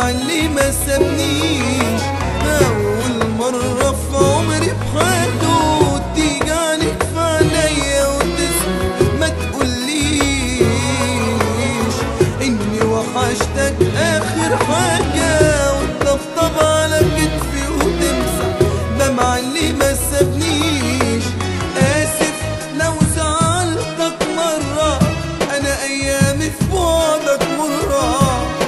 دمع اللي ما سابنيش. أول مرة في عمري بحاله تيجي عليك في عينيا وتسمع ما تقوليش إني وحشتك آخر حاجة، وتطبطب على كتفي وتمسح دمع اللي ما سابنيش. آسف لو زعلتك مرة، أنا أيامي في بعدك مرة،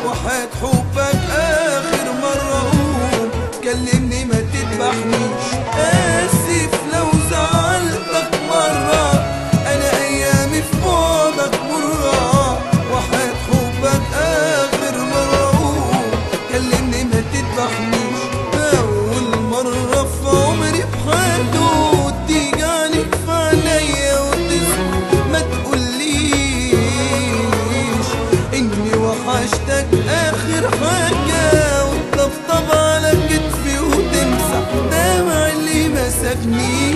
وحياة حبك آخر مرة قوم كلمني ما تذبحنيش. آسف لو زعلتك مرة، أنا أيامي في بعدك مرة، وحياة حبك آخر مرة قوم كلمني ما تذبحنيش. أول مرة في عمري بحاله تيجي عليك في عينيا وتسمع ما تقوليش إني وحشتك آخر حاجة، وتطبطب على كتفي وتمسح دمع اللي ما سابنيش.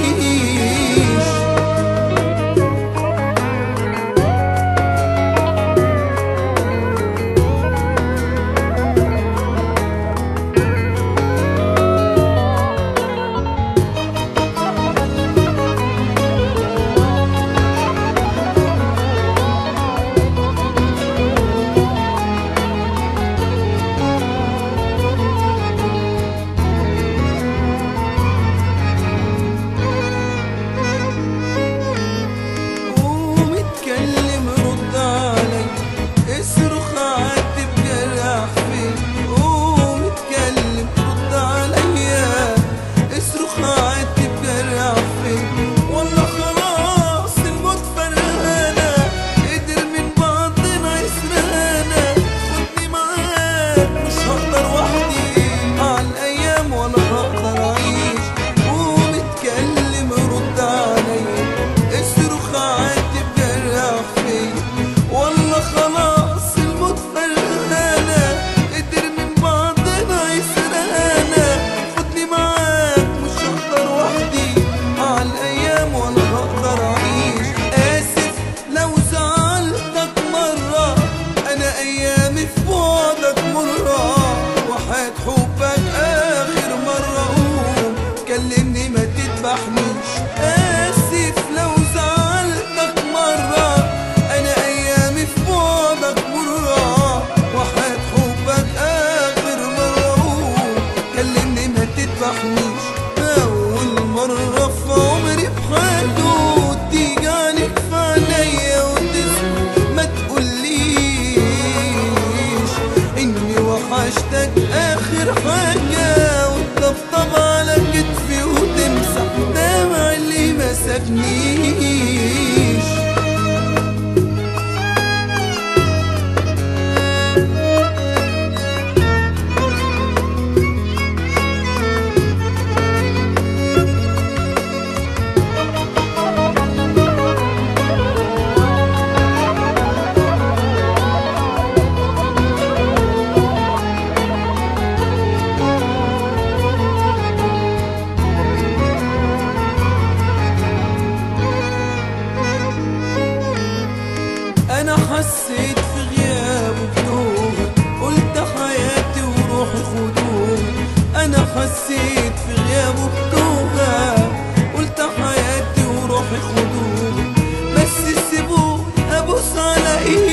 كلمني ما تذبحنيش. آسف لو زعلتك مرة، أنا أيامي في بعدك مرة، وحياة حبك آخر مرة قوم كلمني ما تذبحنيش. أول مرة في عمري بحاله تيجي عليك في عينيا وتسمع ما تقوليش إني وحشتك آخر حاجة، وتطبطب على كتفي وتمسح دمع اللي ما سابنيش. أنا حسيت في غيابه بتوه، قلت حياتي وروحي خدوه. أنا حسيت في غيابه بتوه، قلت حياتي وروحي خدوه، بس سيبوه أبوس على إيده.